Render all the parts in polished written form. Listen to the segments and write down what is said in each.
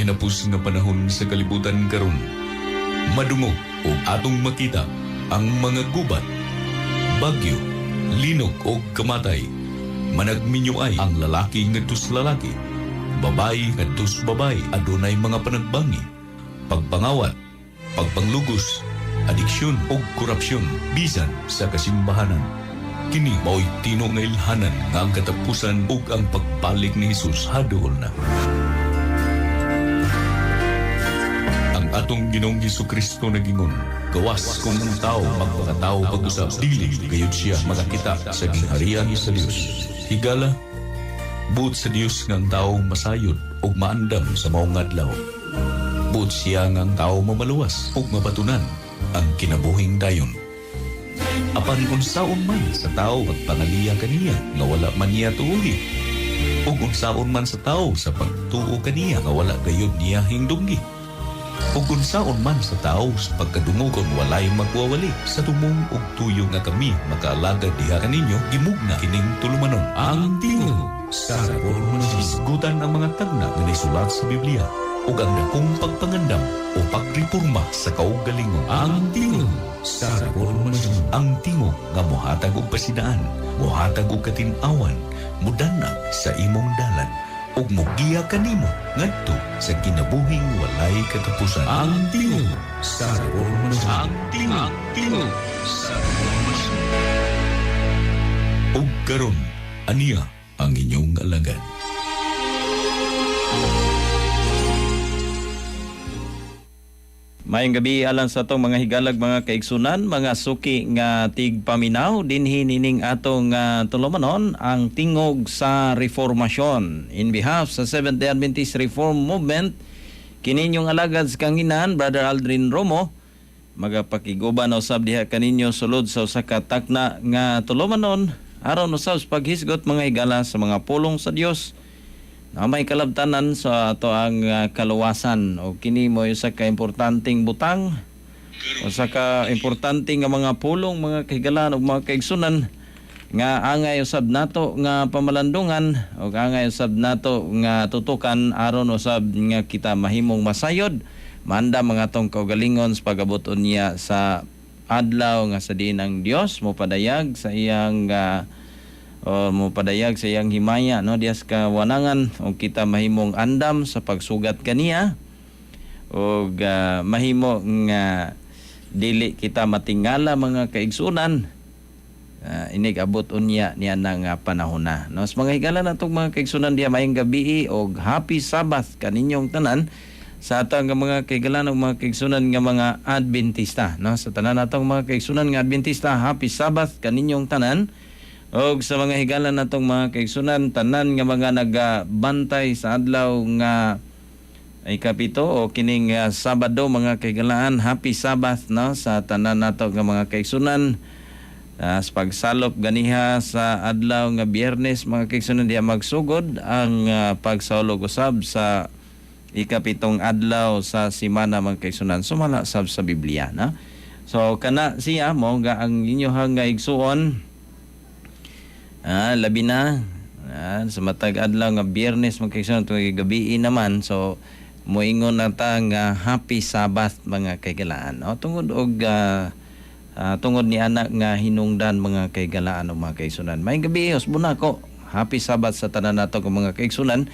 Mga hinapos nga panahon sa kalibutan karon, madungog o atong makita ang mga gubat, bagyo, linog o kamatay. Managminyo ay ang lalaki ngadto sa lalaki, babae ngadto sa babae, adunay mga panagbangi, pagpangawat, pagpanglugos, adiksyon o korupsyon bisan sa kasimbahanan. Kini mao'y tinuod nga ilhanan nga ang katapusan ug ang pagbalik ni Jesus haduol na. Ang atong Ginoong Kristo nagingon, gawas kung ang tao magpakatao pag-usab, dili gayud siya makakita sa gingharian sa Dios. Higala, buot sa Dios nga ang tao masayod ug maandam sa maong adlaw. Buot siya nga ang tao mamaluwas ug mabatunan ang kinabuhing dayon. Apan unsaon man sa tao pagpangaliya kaniya nga wala man niya tuuhi, ug unsaon man sa tao sa pagtuo kaniya nga wala gayud niya hingdunggi, ug unsaon man sa tao sa pagkadungog kon walay magwawali. Sa tumong ug tuyo nga kami makaalagad diha kaninyo, gimugna kining tulumanon, Ang Tingog sa Reformasyon. Hisgutan ang mga tagna nga nisulat sa Biblia ug ang dakong pagpangandam o pagreporma sa kaugalingon. Ang Tingog sa Reformasyon. Ang tingog nga mohatag og pasidaan, mohatag og katin-awan, mudanag sa imong dalan ug mogiya kanimo ngadto sa kinabuhing walay katapusan. Ang Tingog sa Reformasyon. Ang Tingog, Tingog sa Reformasyon. Ug karon, aniya ang inyong alagad. Maayong gabi alang sa atong mga higalag, mga kaigsunan, mga suki nga tigpaminaw dinhi nining atong tulumanon, Ang Tingog sa Reformasyon. In behalf sa Seventh-day Adventist Reform Movement, kininyong alagad sa kanginan, Brother Aldrin Romo, magapakiguban usab diha kaninyo sulod sa usa ka takna nga tulumanon aron usab sa paghisgot, mga higala, sa mga pulong sa Dios na may kalabtanan sa ato ang kaluwasan. O kini mo usa ka importanteng butang, usa ka importante nga mga pulong, mga kahigalan ug mga kaigsunan, nga angay usab nato nga pamalandungan ug angay usab nato nga tutukan aron usab nga kita mahimong masayod, maandam mga atong kaugalingon sa pag-abot unya sa adlaw nga sa diin ang Dios mopadayag sa iyang o mopadayag sa iyang himaya, no, dias kawanangan, ug kita mahimong andam sa pagsugat kaniya ug mahimo nga dili kita matingala, mga kaigsunan, inig abot unya niya nga panahon na, no. Sa mga higala natong mga kaigsunan diha, maayong gabi og happy Sabbath kaninyong tanan, sa atong nga mga kahigalan ug mga kaigsunan nga mga Adventista, no. Sa tanan natong mga kaigsunan nga Adventista, happy Sabbath kaninyong tanan. Og sa mga higala natong mga kaigsunan tanan nga mga nagabantay sa adlaw nga ay kapito o kining Sabado, mga kahigalaan, happy Sabbath, no, sa tanan nato nga mga kaigsunan. Sa pagsalop ganiha sa adlaw nga Biyernes, mga kaigsunan, diha magsugod ang pagsaulog usab sa ikapitong adlaw sa simana, mga kaigsunan, sumala sab sa Biblia, no. So kana siya mo nga ang inyohang nga igsuon, labi na sa matag adlaw nga Biyernes, mga kaigsunan, tuwing gabi naman. So moingon na ta nga happy Sabbath, mga kaigalaan, no, tungod og tungod ni anak nga hinungdan, mga kaigalaan o mga kaigsunan. Maayong gabi, usbon nako. Happy Sabbath sa tanan nato nga mga kaigsunan.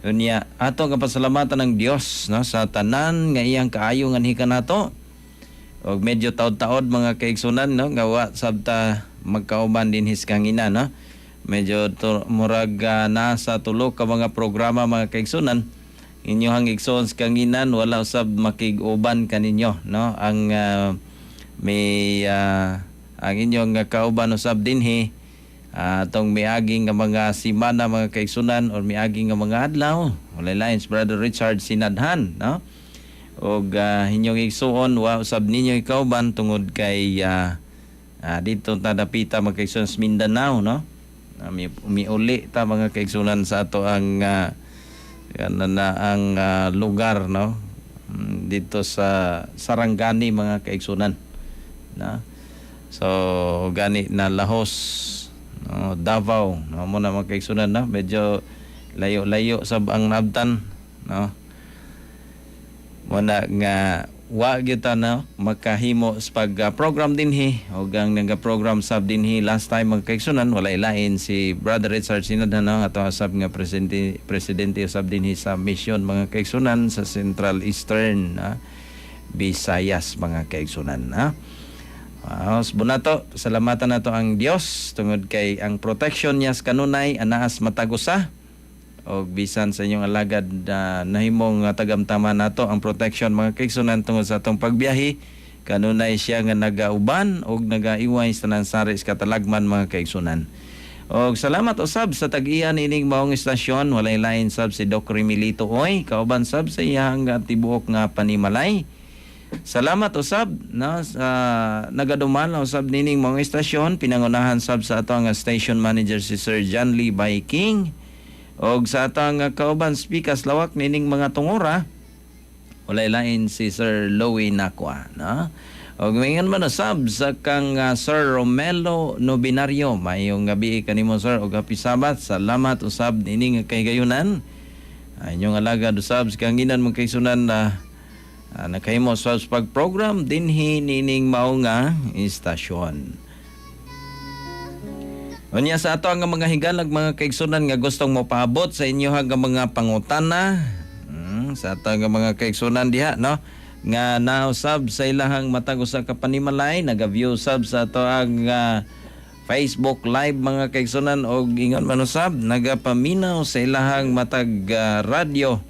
Unya ato nga pasalamatan ng Dios, no, sa tanan nga iyang kaayo nganhi kanato. Og medyo taod-taod, mga kaigsunan, no, nga wa sabta magkauban dinhi sa kangina, no. Medyo murag nasa tulo ka mga programa, mga kaigsunan, inyohang igsoon sa kanginan wala usab makig-uban kaninyo, no. Ang may ang inyong kauban usab dinhi atong miagi nga mga simana, mga kaigsunan, or miagi nga mga adlaw, walay lain si Brother Richard Sinadhan, no. Og inyong igsuon wa usab ninyo ikauban tungod kay dito ta dapita, mga kaigsunan, sa Mindanao, no. Miuli ta, mga kaigsunan, sa ato ang kana na ang lugar, no, dito sa Sarangani, mga kaigsunan, na. So gani na lahos, no, Davao, no, mo na, mga kaigsunan, no. Medyo layo-layo sab ang nabtan, no. Muna nga wa gyud ta, no, makahimo sa pag program dinhi, og ang naga-program sab dinhi last time, mga kaigsunan, walay lain si Brother Richard Sinadhan, no, ato sab nga presidente presidente usab dinhi sa mission, mga kaigsunan, sa Central Eastern Visayas, mga kaigsunan, ha. Wow, bunato, salamatan nato ang Dios tungod kay ang protection niya sa kanunay anaas matag usa, og bisan sa inyong alagad na nahimong tagamtama nato ang protection, mga kaigsunan, tungod sa atong pagbiyahe. Kanunay siya nga nagauban og nagaiway sa tanan sari sa katalagman, mga kaigsunan. Og salamat usab sa tag-iya nining maong istasyon, walay lain sab si Doc Remilito Oy, kauban sab sa iyang tibuok nga panimalay. Salamat usab, no, sa nagaduman usab nining mga istasyon, pinangunahan sab sa ato nga station manager si Sir John Lee King, og sa atong kauban speakers lawak nining mga tungura, walay lain si Sir Louie Nakwa, no. Og mingon man usab sa kang Sir Romelo Nobinario, maayong gabi kanimo, sir, og happy Sabbath. Salamat usab nining kahigayunan. Inyong alagad usab sa kanginan, mga kaigsunan, na nakahimo sa pag-program dinhi nining mao nga istasyon. Unya sa ato ang mga higalag, mga kaigsunan, nga gustong mopaabot sa inyo nga mga pangutana, sa ato ang mga kaigsunan diha, no, nga nausab sa ilahang matag usa ka panimalay, naga-view sab sa ato ang Facebook Live, mga kaigsunan, og ingon man usab nagapaminaw sa ilahang matag radyo.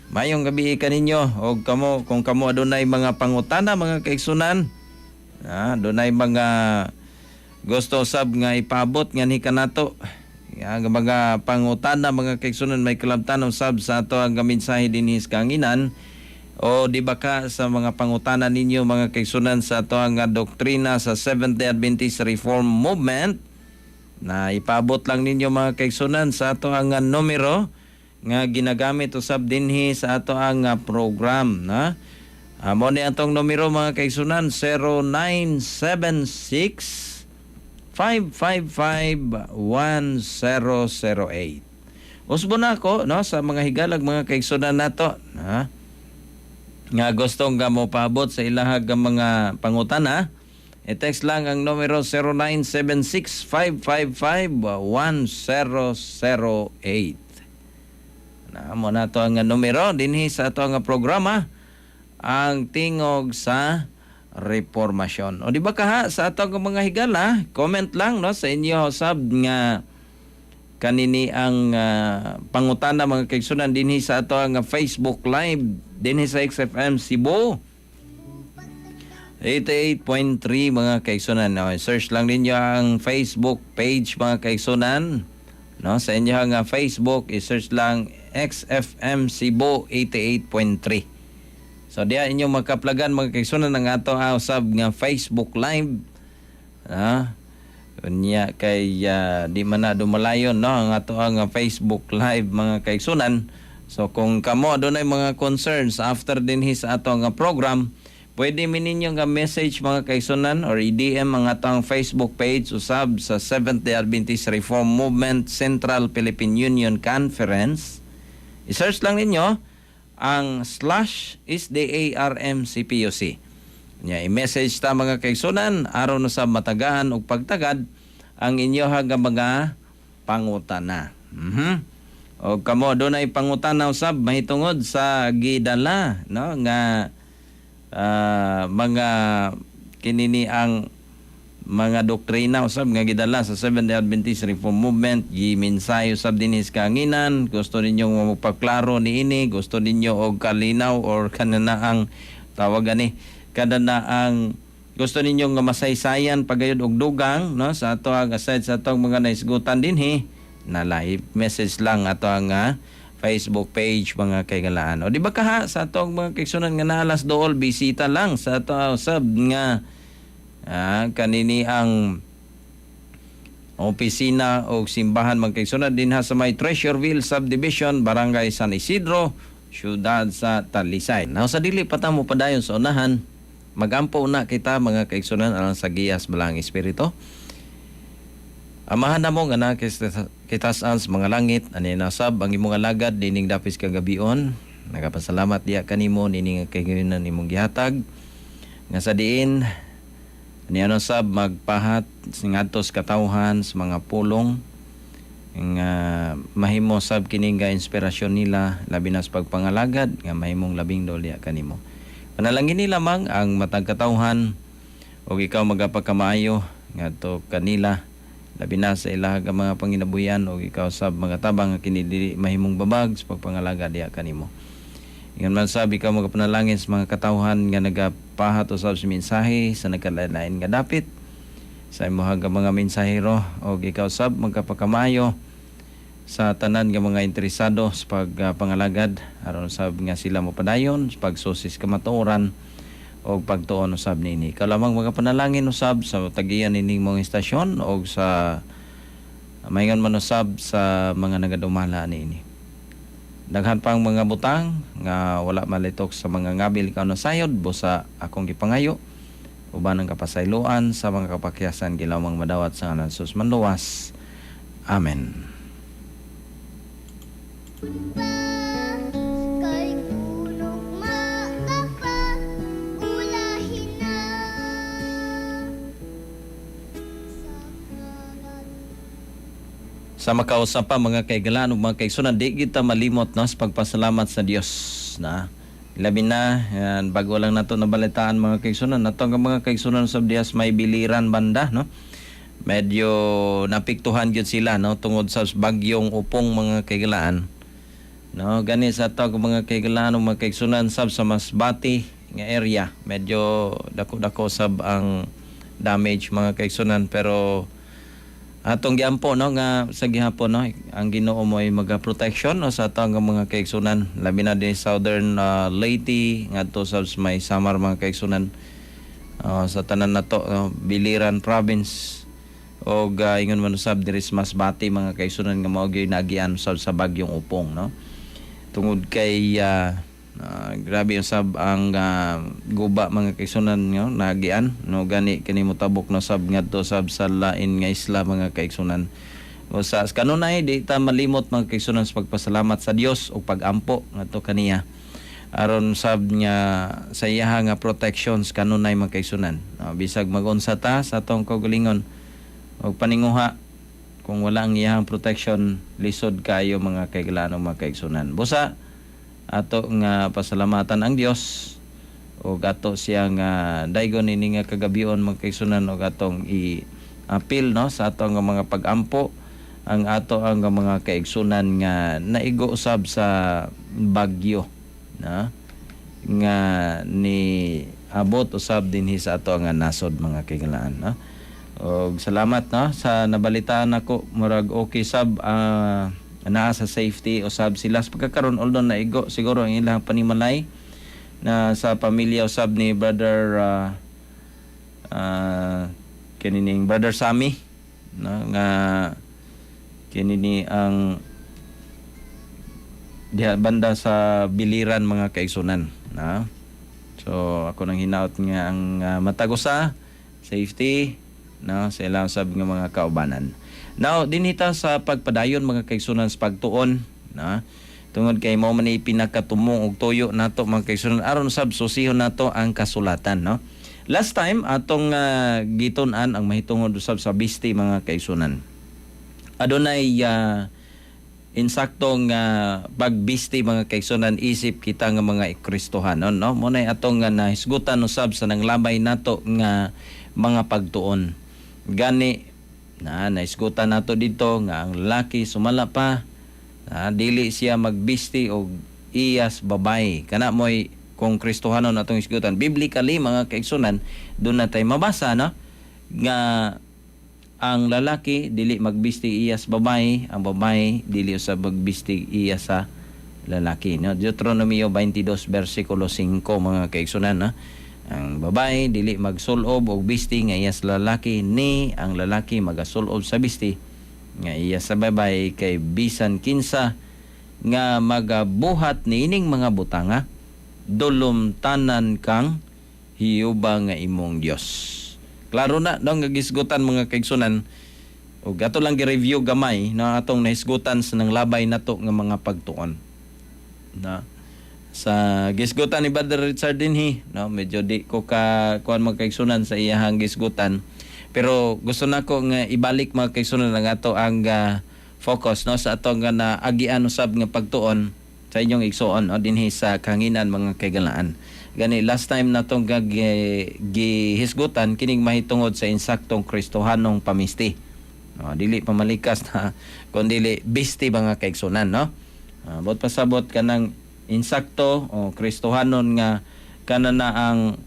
Mayong gabi kaninyo, og kamo, kung kamo adunay mga pangutana, mga kaigsunan, adunay mga gusto sab nga ipaabot nganhi kanato. Nga mga pangutana, mga kaigsunan, may kalabtan sab sa ato ang mensahe dinhi sa kanginan, o di ba ka sa mga pangutana ninyo, mga kaigsunan, sa ato ang doktrina sa Seventh-day Adventist Reform Movement, na ipaabot lang ninyo, mga kaigsunan, sa ato ang numero nga ginagamit usab dinhi sa ato ang program na. Amo ni atong numero, mga kaigsunan, 0976 555 1008. Usbo na ako, no, sa mga higalag, mga kaigsunan nato, ha, nga gustong nga mo paabot sa ilahag nga mga pangutana. I-text lang ang numero 0976 555 1008. Na mo na to ang numero dinhi sa ato nga programa, Ang Tingog sa Reformasyon. O di ba kaha sa ato nga mga higala, comment lang, no, sa inyo sab nga kanini ang pangutana, mga kaigsunan, dinhi sa ato ang Facebook Live dinhi sa XFM Cebu 88.3, mga kaigsunan. No, search lang ninyo ang Facebook page, mga kaigsunan. No, sa inyo nga Facebook, i-search lang XFM Cebu 88.3. So diya inyong makaplagan, mga kaigsunan, ang ato usab nga Facebook Live. Unya kay di man na dumalayon, no, ang ato ang Facebook Live, mga kaigsunan. So kung kamo adunay mga concerns after dinhi sa ato nga program, pwede mi ninyo nga message, mga kaigsunan, or i-DM ang atong Facebook page usab sa Seventh-day Adventist Reform Movement Central Philippine Union Conference. I-search lang ninyo ang /SDARMCPUC. Nya i-message ta, mga kaigsunan, aron na sa matagaan og pagtagad ang inyo nga mga pangutana. Og kamo adunay pangutana usab mahitungod sa gidala, no, nga mga kinini ang mga doktrina usab nga gidala sa Seventh-day Adventist Reform Movement, gimensahe usab dinhi sa kahanginan, gusto ninyong mapagklaro niini, gusto ninyo og kalinaw or kanana ang tawag ani, kada na ang gusto ninyong nga masaysayan pagayod og dugang, no, sa ato ang aside sa atong mga naisgutan dinhi na live, message lang ato ang Facebook page, mga kaigalaan. O di ba kaha sa atong mga kaigsunan nga naalas dool, bisita lang sa ato usab nga kanini ang opisina o simbahan, mga kaigsunan, dinha sa may Treasureville Subdivision, Barangay San Isidro, siyudad sa Talisay. Now sa dili pa ta mo padayon sa unahan, magampo na kita, mga kaigsunan, alang sa giyas Balaang Espiritu. Amahan namo nga naa kitasan sa mga langit, ani nasab ang imong alagad dining dapis kagabion. Nagapasalamat diha kanimo nini nga kahigayonan imong gihatag nga sa diin niano sab magpahat ngadto sa katawhan sa mga pulong nga mahimo sab kini nga inspirasyon nila, labi na sa pagpangalagad nga mahimong labing dool diha kanimo. Panalangin ni lamang ang matag katawhan ug ikaw magapakamaayo ngadto kanila, labi na sa ilaha nga mga panginabuhian, ug ikaw sab magatabang nga kini dili mahimong babag sa pagpangalaga diha kanimo. Ingon man sab, ikaw magapanalangin sa mga katawhan nga nagapahat usab sa mensahe sa nagkalain nga dapit sa imuha nga mga mensahero, ug ikaw sab magkapakamayo sa tanan nga mga interesado sa pagpangalagad aron sab nga sila mopadayon sa pagsusis kamatuoran og pagtuon usab nini. Ikaw lamang magapanalangin usab sa tagiyan nining mga istasyon og sa maingon man usab sa mga nagadumala niini. Daghan pang mga butang nga wala malitok sa mga ngabil, ikaw na sayod. Busa akong gipangayo uban ang kapasayloan sa mga kapakyasan gilawang madawat sa ngalan Jesus manluwas. Amen. Kay kunog maapa ulahin na sa ngalan. Sa makausap pa, mga kaigalan ug mga kaigsunan, di kita malimot, no, sa pagpasalamat sa Dios na labi na yan, bago lang nato nabalitaan, mga kaigsunan, nato ang mga kaigsunan sa Dias may Biliran banda, no, medyo napiktuhan gyud sila, no, tungod sa bagyong Upong, mga kaigalaan, no. Gani sa ato ang mga kaigalaan ug mga kaigsunan sab sa Masbate nga area, medyo dako-dako sab ang damage, mga kaigsunan, pero atong giampo, no, nga sa gihapon, no, ang Ginoo mo ay maga-protection, no, sa atong mga kaigsunan, labi na din Southern Leyte ngadto sa may Samar, mga kaigsunan, sa tanan nato, no, Biliran province og ingon man usab diri sa Masbate, mga kaigsunan, nga mao gyud naagian usab sa bagyong Upong, no, tungod kay grabe usab ang guba, mga kaigsunan, no, naagian, no. Gani kini motabok no sab ngadto sab sa lain nga isla, mga kaigsunan. O sa kanunay di ta malimot, mga kaigsunan, sa pagpasalamat sa Dios ug pagampo ngadto kaniya aron sab nga sa iyaha nga protections kanunay, mga kaigsunan, no. Bisag magunsa ta sa atong kaugalingon og paninguha, kung wala ang iyahang protection, lisod kayo, mga kaiglaan, mga kaigsunan. Busa ato nga pasalamatan ang Dios ug ato siya nga daygon ini nga kagabion, mga kaigsunan, ug atong i-appeal, no, sa ato nga mga pagampo ang ato ang mga kaigsunan nga naigo usab sa bagyo na nga ni abot usab dinhi sa ato nga nasod, mga kaigalaan, no. Og salamat, no, sa nabalitaan nako, murag okay sab, naa sa safety usab sila sa pagkakaron, although naigo siguro ang ilang panimalay na sa pamilya usab ni brother kinining Brother Sammy, no, nga kinini ang diha banda sa Biliran, mga kaigsunan, na. So ako nang hinaot nga ang matag usa safety, no, sa ilang sab nga mga kaubanan. Now dinhi ta sa pagpadayon, mga kaigsunan, sa pagtuon na tungod kay mao man ni pinakatumong og tuyo nato, mga kaigsunan, aron sab susihon nato ang kasulatan, no. Last time atong gitun-an ang mahitungod usab sa bisti, mga kaigsunan. Adunay insaktong pagbisti, mga kaigsunan, isip kita nga mga Kristohanon, no. Mo nay atong nga nahisgutan usab sa nanglabay nato nga mga pagtuon. Gani na nahisgutan nato dito nga ang lalaki, sumala pa na, dili siya magbisti og iyas babay. Kana mo'y kung Kristohanon atong hisgutan biblically, mga kaigsunan. Doon na tayo mabasa, no, nga ang lalaki dili magbisti iya sa babae, ang babae dili usab magbisti iya sa lalaki, no. Deuteronomio 22 versikulo 5, mga kaigsunan, no. Ang babae dili magsulob og bisti nga iya sa lalaki, ni ang lalaki magasulob sa bisti nga iya sa babae, kay bisan kinsa nga magabuhat niining mga butanga, dulumtanan kang Hiyuba nga imong Dios. Klaro na, no, nga gisgutan, mga kaigsunan. Ug ato lang gi-review gamay na atong nahisgutan sa nanglabay nato nga mga pagtuon. Na. Sa gisgutan ni Brother Richard dinhi, no, medyo di ko ka kuan, mga kaigsunan, sa iyahang gisgutan. Pero gusto nako nga ibalik, mga kaigsunan, ang ato ang focus, no, sa ato nga naagian usab nga pagtuon sa inyong igsuon o dinhi sa kahanginan, mga kaigalaan. Gani last time natong gihisgutan kining mahitungod sa insaktong Kristohanong pamisti. No, dili pamalikas na kun dili bisti, mga kaigsunan, no. Bot pasabot kanang insakto o Kristohanon nga kana na ang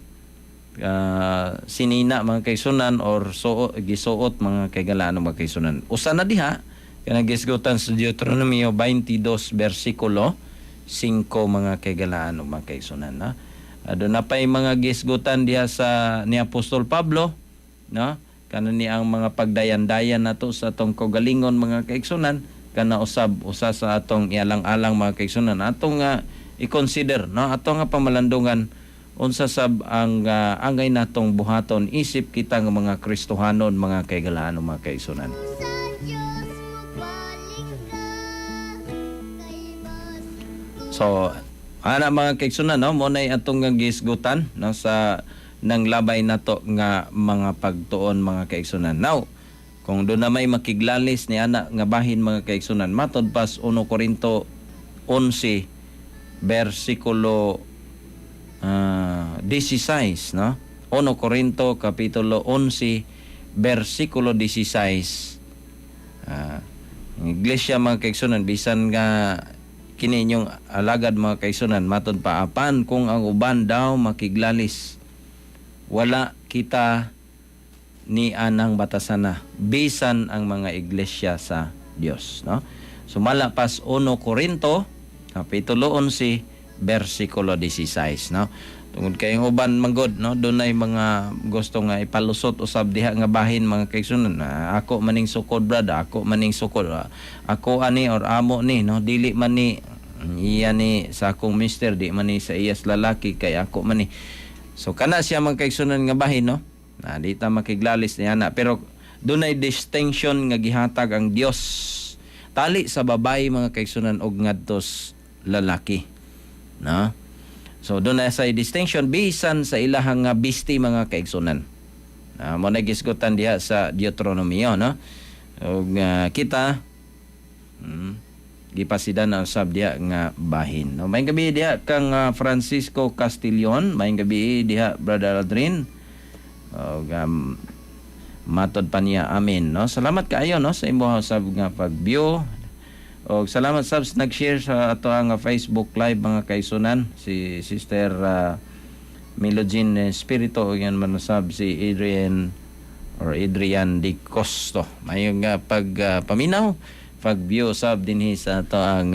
sinina, mga kaigsunan, or suot, gisuot, mga kaigalaan, mga kaigsunan. Usa na diha kanang gisgutan sa Deuteronomio 22 bersikulo 5, mga kaigalaan, mga kaigsunan, no. Doon na pa'y mga gisgutan diha sa ni Apostol Pablo, no? Kana ni ang mga pagdayan-dayan nato sa atong kaugalingon, mga kaigsunan, kana usab usa sa atong ialang-alang, mga kaigsunan, atong i-consider, no, ato nga pamalandungan unsa sab ang angay natong buhaton isip kita nga mga Kristohanon, mga kaigalaan, mga kaigsunan. Sa Diyos mobalik ka kay basig So, ana, mga kaigsunan, no, mo nay atong nga gisgutan, no, sa nang labay nato nga mga pagtuon, mga kaigsunan. Now, kung doon na may makiglalis ni ana nga bahin, mga kaigsunan, matod pas 1 Korinto 11 bersikulo 16, no? 1 Korinto kapitulo 11 bersikulo 16. Ang iglesia, mga kaigsunan, bisan nga kini inyong alagad, mga kaigsunan, matod pa, apan kung ang uban daw makiglalis, wala kita ni anang batasana bisan ang mga iglesia sa Dios, no. Sumala pas 1 Korinto kapitulo 11 bersikulo 16, no, tungod kay ang uban manggod, no, dunay mga gusto nga ipalusot usab diha nga bahin, mga kaigsunan na ako maning sukod, brad, ako maning sukod. Ah, ako ani or amo ni, no, dili man ni iya ni sa akong mister, di man ni sa iyas lalaki kay ako man ni. So kana siya, mga kaigsunan, nga bahin, no, na di ta makiglalis niya na, pero dunay distinction nga gihatag ang Dios tali sa babae, mga kaigsunan, og ngadto sa lalaki, no. So doon na sa distinction bisan sa ilahang nga bisti, mga kaigsunan na mo na gisgutan diha sa Deuteronomio, no. Ug kita gipasidan ang sab diha nga bahin, no. Maayong gabi diha kang Francisco Castillon. Maayong gabi diha, Brother Aldrin. Ug matod pa niya, amen, no. Salamat kaayo, no, sa imo sab nga pag-view. Og salamat sab sa nag-share sa ato ang Facebook Live, mga kaigsunan, si Sister Milogene Espiritu ug yan man sab si Adrian or Adrian Di Costo. Maayong nga pag paminaw, pag-view sab dinhi sa ato ang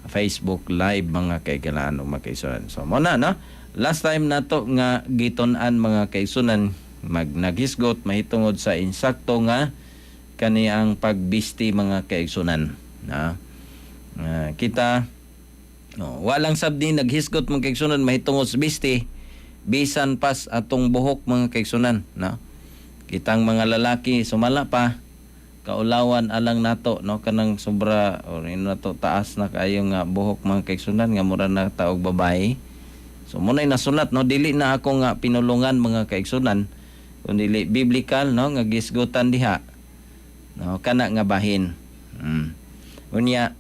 Facebook Live, mga kaigalaan ug mga kaigsunan. So mo na, no. Last time nato nga gitun-an, mga kaigsunan, mag naghisgot mahitungod sa insakto nga kani ang pagbisti, mga kaigsunan, na. Kita, no, walang sab din naghisgot, mga kaigsunan, mahitungod sa bisti, bisan pas atong buhok, mga kaigsunan, no. Kitang mga lalaki, sumala pa kaulawan alang nato, no, kanang sobra or ino nato taas na kaayo nga buhok, mga kaigsunan, nga mura na taog babae. So mo na'y nasulat, no, dili na ako nga pinulungan, mga kaigsunan, kun dili biblical, no, nga gisgutan diha, no, kana nga bahin. Unya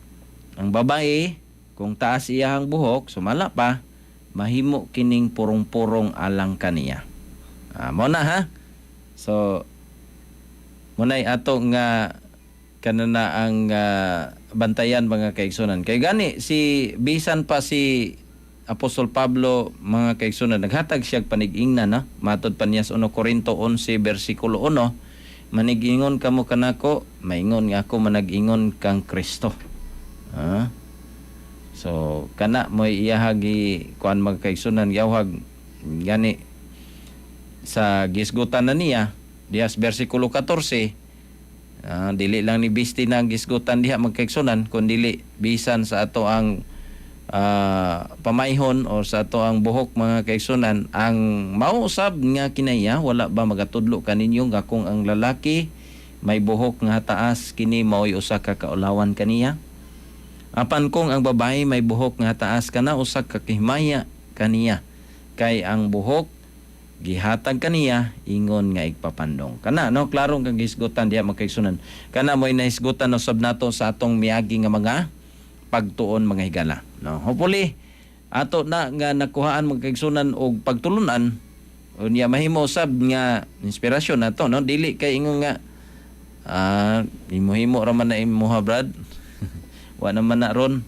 ang babae, kung taas iyahang buhok, sumala pa mahimo kining purong-purong alang kaniya. Mo na ha. So munay ato nga kanana ang bantayan, mga kaigsunan. Kay gani si bisan pa si Apostol Pablo, mga kaigsunan, naghatag siya panig-ingna, no? Matod pa niya sa 1 Korinto 11 bersikulo 1, "Manigingon kamo kanako, maingon nga ako manag-ingon kang Kristo." Ah? So kana mo'y iyahagi kuan, mga kaigsunan, yawhag gani sa gisgutan na niya diha sa bersikulo 14. Dili lang ni bisti na ang gisgutan diha, mga kaigsunan, kun dili bisan sa ato ang pamayhon o sa ato ang buhok, mga kaigsunan. Ang mausab nga kinaya, "Wala ba magatudlo kaninyo nga kung ang lalaki may buhok nga taas, kini mao'y usa ka kaulawan kaniya?" Apan kung ang babae may buhok nga taas, kana usa ka kahimaya kaniya, kay ang buhok gihatag kaniya ingon nga igpapandong. Kana, no, klarong kang gihisgutan diha, mga kaigsunan. Kana mo'y nahisgutan usab nato sa atong miagi nga mga pagtuon, mga higala, no? Hopefully ato na nga nakuhaan, mga kaigsunan, og pagtulunan. Unya mahimo usab nga inspirasyon nato, no? Dili kay ingon nga himo-himo ra man na imuha, brad. Wa naman na ron.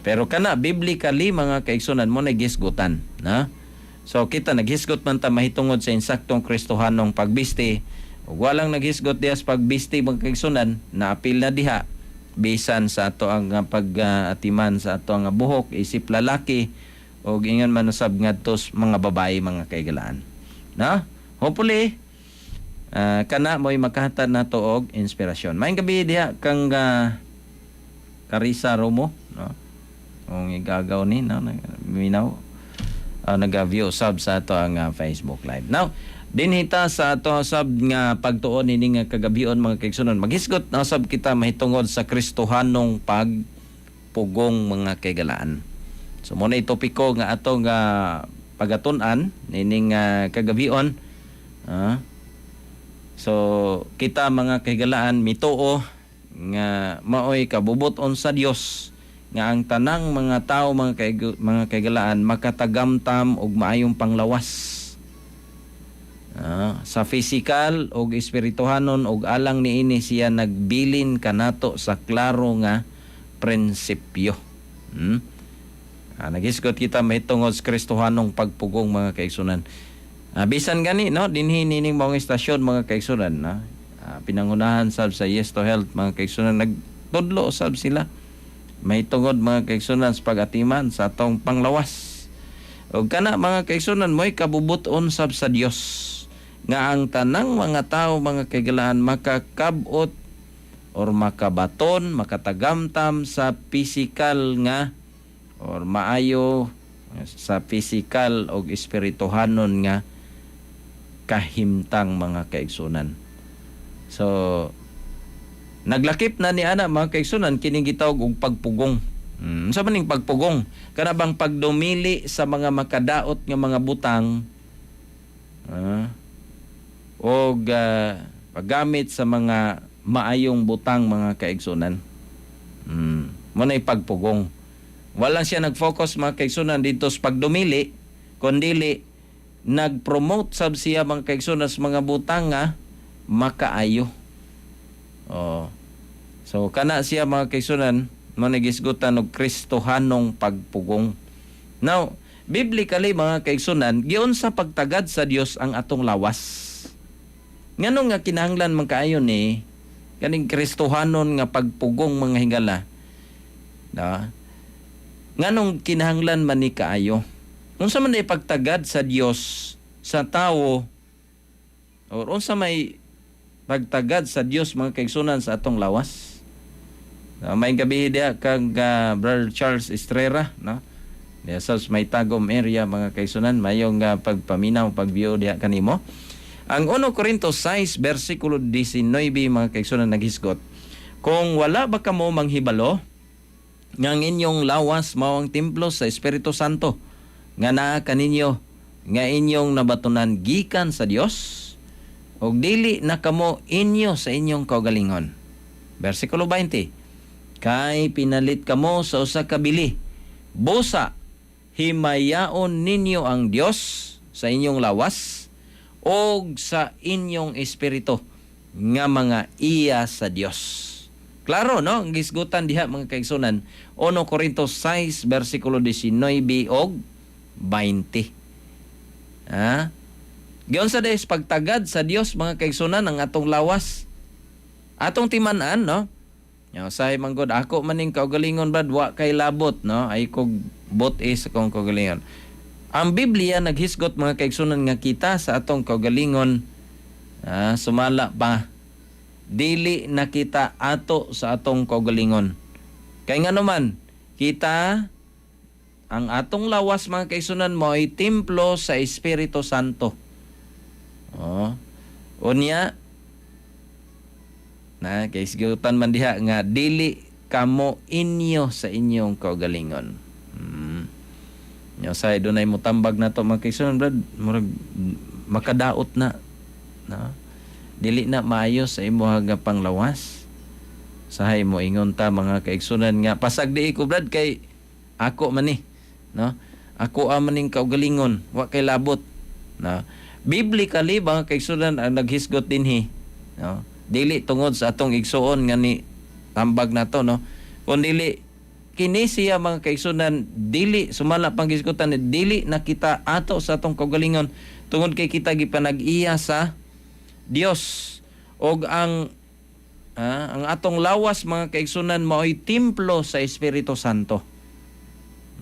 Pero kana biblically, mga kaigsunan, mo na gisgutan, na. So kita naghisgot man ta mahitungod sa insaktong Kristohanong pagbisti. Ug walang naghisgot diha sa pagbisti, mga kaigsunan, naapil na diha bisan sa ato ang pag-atiman sa ato ang buhok isip lalaki og ingon man usab ngadto sa mga babae, mga kaigalaan. Na? Hopefully kana mo'y makahatag nato og inspirasyon. Maayong gabi diha kang Carissa Romo, no? Kung igagaw ni, no, minaw nag-view sab sa ato ang Facebook Live. Now, dinhi ta sa ato sab nga pagtuon ini nga kagabion, mga kaigsunon. Maghisgot na sab kita mahitungod sa Kristohanong pagpugong, mga kaigalaan. So mo na topiko nga ato nga pagatun-an nining kagabion. So kita, mga kahigalaan, mituo nga maoy kabubut-on sa Dios nga ang tanang mga tao, mga kahigalaan, makatagamtam og maayong panglawas sa physical og espirituhanon, og alang niini siya nagbilin kanato sa klaro nga prinsipyo. Naghisgot kita mahitungod sa Kristohanong pagpugong, mga kaigsunan. Bisan gani, no, dinhi nining maong istasyon, mga kaigsunan, na pinangunahan sab sa Yes to Health, mga kaigsunan, nagtudlo sab sila mahitungod, mga kaigsunan, sa pag-atiman sa atong panglawas. Og kana, mga kaigsunan, mo'y kabubuton sab sa Dios nga ang tanang mga tao, mga kaigalaan, makakabot or makabaton, makatagamtam sa physical nga or maayo sa physical og espirituhanon nga kahimtang, mga kaigsunan. So naglakip na ni ana, mga kaigsunan, kining gitawag og pagpugong. Sa maning pagpugong, kana bang pagdumili sa mga makadaot nga mga butang og paggamit sa mga maayong butang, mga kaigsunan. Mo na pagpugong. Walang siya nag-focus, mga kaigsunan, dito sa pagdumili, kundili nag-promote sab siya, mga kaigsunan, sa mga butang nga makaayo. Oh. So kana siya, mga kaigsunan, mo nagisgutan og Kristohanong pagpugong. Now, biblically, mga kaigsunan, giunsa pagtagad sa Dios ang atong lawas? Ngano nga kinahanglan man kaayo ni kaning Kristohanon nga pagpugong, mga higala? Na? Nganong kinahanglan man ni kaayo? Unsa man ay pagtagad sa Dios sa tawo or unsa may pagtagad sa Dios, mga kaigsunan, sa atong lawas? Na, may gabi diha kang Brother Charles Estrera, no? Diha sa may Tagum area, mga kaigsunan, mayong pagpaminaw, pagview diha kanimo. Ang 1 Corinto 6 versikulo 19, mga kaigsunan, naghisgot. Kung wala ba kamo manghibalo nga ang inyong lawas mao ang templo sa Espiritu Santo nga naa kaninyo nga inyong nabatunan gikan sa Dios, ug dili na kamo inyo sa inyong kaugalingon? Versikulo 20. Kay pinalit kamo sa usa ka bili. Busa himayaon ninyo ang Dios sa inyong lawas og sa inyong espiritu nga mga iya sa Dios. Klaro, no? Ang gisgutan diha, mga kaigsunan, 1 Corinto 6 versikulo 19 og 20. Ha? Giunsa des pagtagad sa Dios, mga kaigsunan, ang atong lawas? Atong timan-an, no? Nya usahay man gud ako maning kaugalingon, brad, wa kay labot, no? Ay kog bot is akong kaugalingon. Ang Biblia naghisgot, mga kaigsunan, nga kita sa atong kaugalingon sumala pa dili na kita ato sa atong kaugalingon. Kay ngano man, kita ang atong lawas, mga kaigsunan, mo ay templo sa Espiritu Santo. Oh. Unya na kay sigutan man diha nga dili kamo inyo sa inyong kaugalingon. Nya say dunay mutambag na to, mga kaigsuonan, brad, murag makadaot na, no? Dili na maayo sa imuha nga panglawas. Sahay mo ingon ta, mga kaigsuonan, nga pasagdi ko, brad, kay ako man ni, no? Ako maning kaugalingon, wa kay labot, no? Biblically, mga kaigsuonan, ang naghisgot dinhi, no? Dili tungod sa atong igsuon nga ni tambag na to, no? Kun dili kini siya, mga kaigsuonan, dili sumala pang gisgutan, dili na kita ato sa atong kaugalingon tungod kay kita gipanag-iya sa Dios og ang atong lawas, mga kaigsuonan, maoy templo sa Espiritu Santo.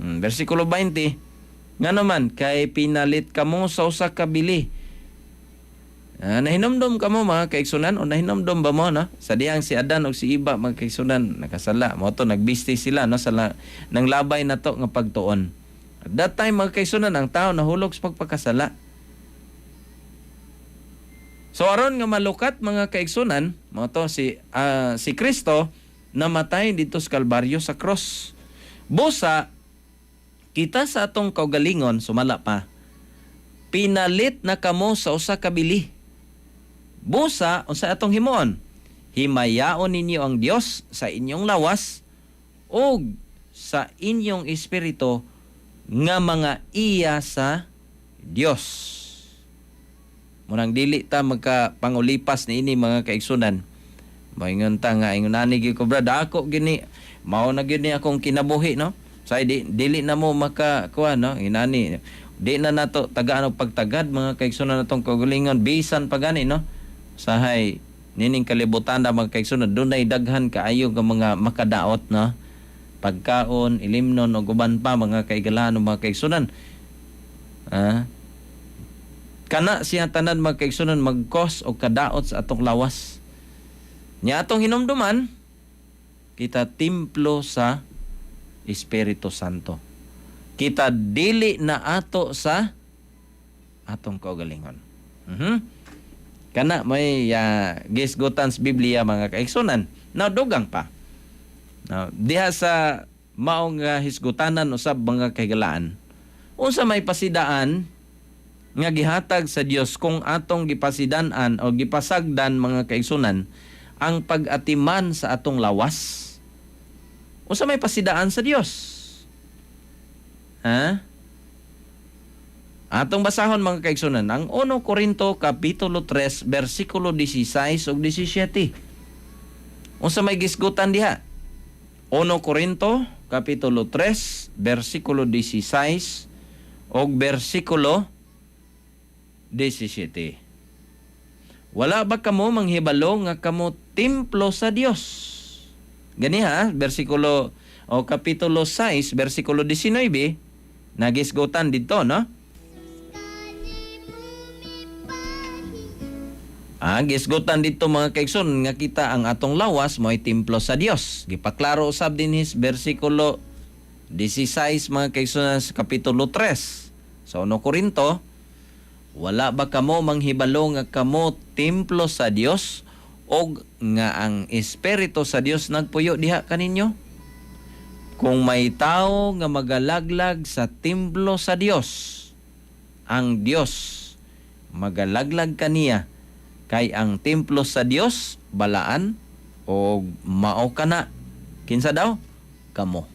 Versikulo 20, nga naman kay pinalit kamo sa usa ka bili. Nahinomdom kamo, mga kaigsuonan, o nahinomdom ba mo, no? Sa dihang si Adan og si Iba, mga kaigsuonan, nakasala mo to, nagbisti sila, no, sa nang labay na to nga pagtuon. At that time, mga kaigsuonan, ang tao nahulog sa pagpakasala. So aron nga malukat, mga kaigsuonan, mo to si Kristo namatay dito sa Kalbaryo sa cross. Busa kita sa atong kaugalingon, sumala pa, pinalit na kamo sa usa ka bili. Busa unsa atong himuon? Himayaon ninyo ang Dios sa inyong lawas ug sa inyong espiritu nga mga iya sa Dios. Munang dili ta magkapangulipas ni ini, mga kaigsuonan. Moingon ta nga ingon ani gyud ko, brad, ako gini mao na gyud ni akong kinabuhi, no? Say di, dili na mo maka kuan, no? Inani di na nato tagaan og pagtagad, mga kaigsuonan, atong kaugalingon bisan pa gani, no? Sahay nining kalibutan na, mga kaigsuonan, dunay daghan kaayo nga mga makadaot, no? Pagkaon, ilimnon ug uban pa, mga kaigalaan o mga kaigsuonan. Kana siya tanan, mga kaigsuonan, mag-cause og kadaot sa atong lawas. Nya atong hinumduman, kita templo sa Espiritu Santo. Kita dili na ato sa atong kaugalingon. Kana may gisgutan sa Biblia, mga kaigsuonan. Now dugang pa. Now, diha sa maong hisgutanan usab, mga kahigalaan. Unsa may pasidaan nga gihatag sa Dios kung atong gipasidan-an o gipasagdan, mga kaigsuonan, ang pag-atiman sa atong lawas? Unsa may pasidaan sa Dios? Ha? Atong basahon, mga kaigsuonan, ang 1 Korinto kapitulo 3 bersikulo 16 ug 17. Unsa may gisgutan diha? 1 Korinto kapitulo 3 bersikulo 16 ug bersikulo 17. Wala ba kamo manghibalo nga kamo templo sa Dios? Gani ha, bersikulo o kapitulo 6 bersikulo 19 nagisgutan dito, no? Gisgutan dito, mga kaigsoon, nga kita ang atong lawas mo'y templo sa Dios. Gipaklaro usab dinhi sa bersikulo 16, mga kaigsoon, sa kapitulo 3 sa 1 Korinto, wala ba kamo manghibalo nga kamo templo sa Dios og nga ang espiritu sa Dios nagpuyo diha kaninyo? Kung may tao nga magalaglag sa templo sa Dios, ang Dios magalaglag kaniya, kay ang templo sa Dios balaan og mao kana. Kinsa daw? Kamo.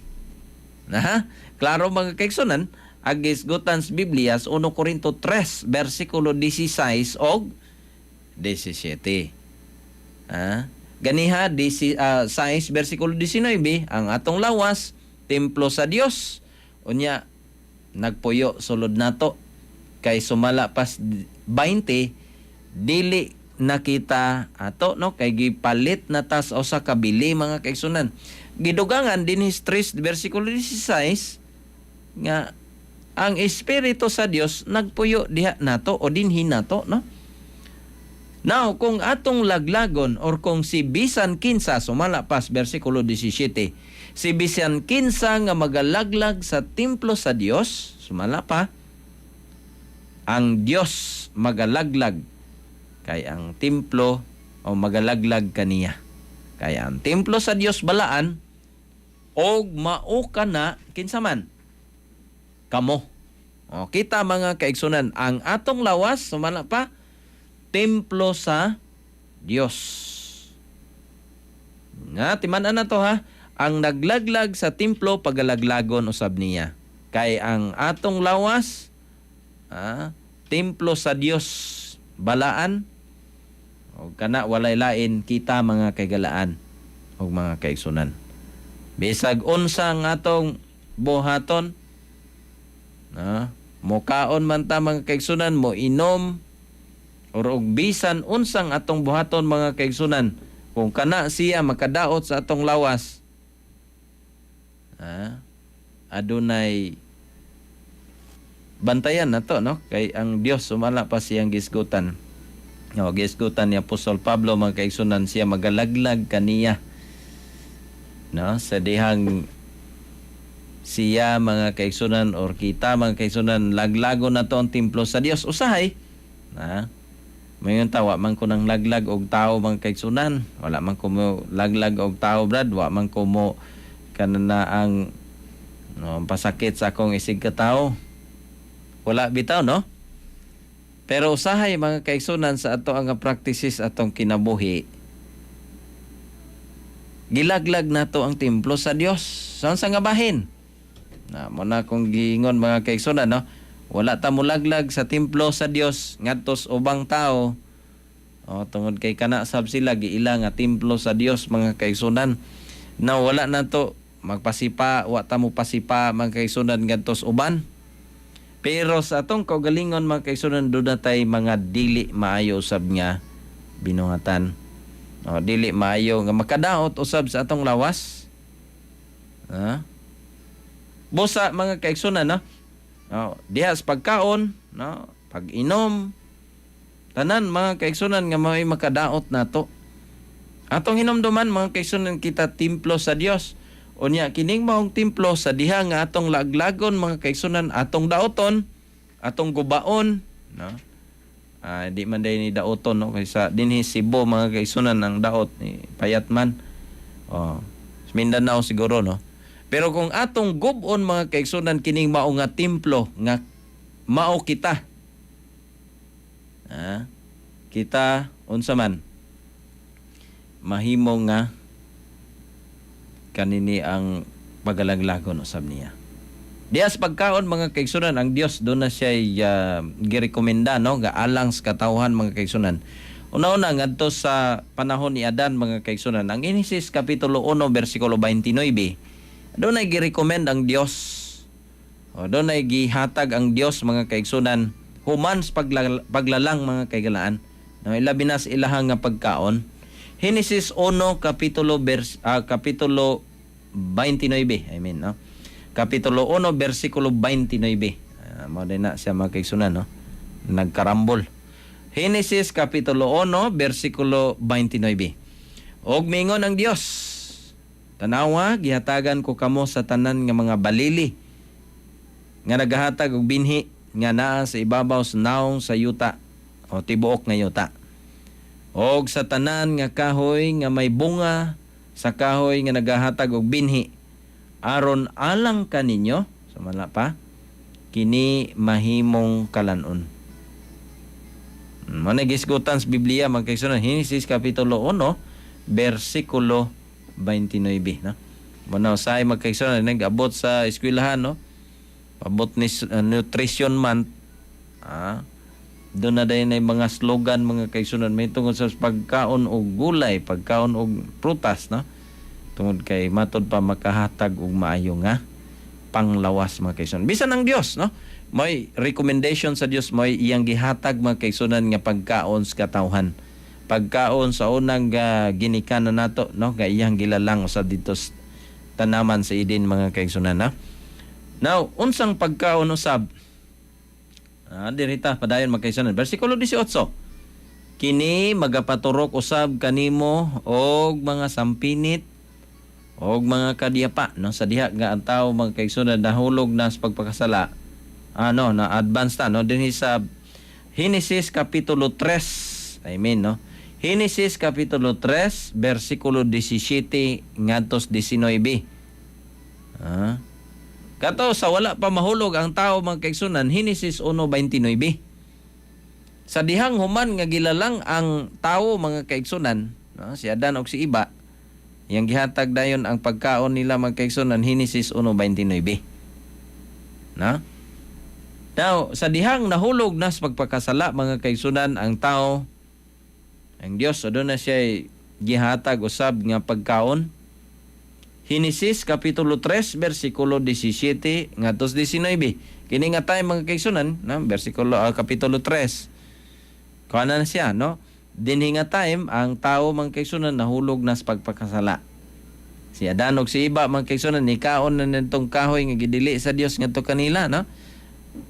Na, klaro, mga kaigsuonan, ang gisgutan sa Biblia sa 1 Korinto 3 bersikulo 16 og 17. Ha? Ganiha 6 bersikulo 19, ang atong lawas templo sa Dios. Unya nagpuyo sulod nato kay sumala pas 20, dili nakita ato, no, kay gipalit na tas usa ka bili, mga kaigsuonan. Gidugangan dinhi 3 bersikulo 16 nga ang espiritu sa Dios nagpuyo diha nato o dinhi nato, no? Now, kung atong laglagon or kung si bisan kinsa, sumala pas bersikulo 17, si bisan kinsa nga magalaglag sa templo sa Dios, sumala pa, ang Dios magalaglag kay ang templo o magalaglag kaniya. Kay ang templo sa Dios balaan. Og mao kana kinsa man kamo. O, kita, mga kaigsunan, ang atong lawas, sumala pa, templo sa Dios. Nga timan-an na to ha. Ang naglaglag sa templo, pagalaglagon usab niya. Kay ang atong lawas, templo sa Dios balaan o kana walay lain kita, mga kaigalaan ug mga kaigsunan. Bisag unsa ang atong buhaton, na mokaon man ta, mga kaigsunan, mo inom or og bisan unsang atong buhaton, mga kaigsunan, kung kana siya makadaot sa atong lawas, adunay bantayan na to, no? Kay ang Dios, sumala pa, siyang gisgutan, no, gisgutan ni Apostol Pablo, mga kaigsunan, siya magalaglag kaniya, no, sa dihang siya, mga kaigsunan, or kita, mga kaigsunan, laglago na to ang templo sa Dios usahay na. Mayon ta, wa man ko nang laglag og tao, mga kaigsunan. Wala man ko mo laglag og tao, brad. Wa man ko mo kanana ang, no, pasakit sa akong isig katao. Wala bitaw, no? Pero usahay, mga kaigsunan, sa ato ang practices, atong kinabuhi, gilaglag nato ang templo sa Dios. Saan sa nga bahin? Na mo na kung giingon, mga kaigsunan, no? Wala ta mulaglag sa templo sa Dios ngadto sa ubang tao. O, tungod kay kana sab sila giila nga templo sa Dios, mga kaigsunan. Na wala na to magpasipa, wa ta mo pasipa, mga kaigsunan, ngadto sa uban. Pero sa atong kaugalingon, mga kaigsunan, doon na tay mga dili maayo usab nga binuhatan. O, dili maayo nga makadaot usab sa atong lawas. Ha? Busa, mga kaigsunan, no? O, diha sa pagkaon, no? Pag-inom, tanan, mga kaigsunan, nga may makadaot nato. Atong hinumduman, mga kaigsunan, kita templo sa Dios. Unya kining maong templo, sa diha nga atong laglagon, mga kaigsunan, atong daoton, atong gubaon, no? Di man day ni daoton, no, kaysa dinhi Cebu, mga kaigsunan, ang daot ni payat man. Oh, sa Mindanao siguro, no. Pero kung atong gubon, mga kaigsunan, kining mao nga templo nga mao kita. Kita unsa man mahimo nga kanini ang pagalaglagon usab niya. Diya sa pagkaon, mga kaigsunan, ang Dios doon na siya girekomenda, no, nga alang sa katawhan, mga kaigsunan. Una-una ngadto sa panahon ni Adan, mga kaigsunan, ang Genesis kapitulo 1 bersikulo 29. Doon ay girecommend ang Dios. O, doon ay gihatag ang Dios, mga kaigsunan, human sa paglalang, mga kaigalaan. No, ilabi na sa ilahang nga pagkaon. Genesis 1 kapitulo 29, I mean, no. Kapitulo 1 bersikulo 29. Mao din na siya, mga kaigsunan, no. Nagkarambol. Genesis kapitulo 1 bersikulo 29. Og mingon ang Dios, "Tanawa, gihatagan ko kamo sa tanan nga mga balili nga nagahatag og binhi nga naa sa ibabaw sa naong sa yuta o tibuok nga yuta. Og sa tanan nga kahoy nga may bunga sa kahoy nga nagahatag og binhi aron alang kaninyo," sumala pa, "kini mahimong kalanon." Mo na gisgutan sa Biblia, mga kaigsunan, Genesis kapitulo 1 bersikulo 29, no. Mo na usahay, mga kaigsunan, nag-abot sa eskwelahan, no. Abot ni nutrition month. Doon na din ay mga slogan, mga kaigsunan, may tungod sa pagkaon og gulay, pagkaon og prutas, no. Tungod kay matod pa makahatag og maayo nga panglawas, mga kaigsunan. Bisan ang Dios, no? May recommendation sa Dios, may iyang gihatag, mga kaigsunan, nga pagkaon sa katawhan. Pagkaon sa unang ginikanan nato, no, nga iyang gilalang sa dito sa tanaman sa Eden, mga kaigsunan, na. Now, unsang pagkaon usab? Dirita padayon, mga kaigsunan. Bersikulo 18. "Kini magapaturok usab kanimo og mga sampinit og mga kadiyapa," no, sa diha nga ang tao, mga kaigsunan, nahulog na sa pagpakasala, ano na, advance na, no, dinhi sa Genesis kapitulo 3, I mean, no, Genesis kapitulo 3 bersikulo 17 ngadto 19. Ah. Kato sa wala pa mahulog ang tao, mga kaigsunan, Henesis 1:29. Sa dihang human nga gilalang ang tao, mga kaigsunan, no, si Adan og si Iba, yang gihatag dayon ang pagkaon nila, mga kaigsunan, Henesis 1:29. Na? Now, sa dihang nahulog na sa pagpakasala, mga kaigsunan, ang tao, ang Dios aduna siya gihatag usab nga pagkaon. Henesis kapitulo 3 bersikulo 17 ngadto 19. Kini nga tayo, mga kaigsunan, no, bersikulo kapitulo 3. Kuha na siya, no? Dinhi nga time ang tao, mga kaigsunan, nahulog na sa pagpakasala. Si Adan ug si Iba, mga kaigsunan, nikaon na nitong kahoy nga gidili sa Dios ngadto kanila, no?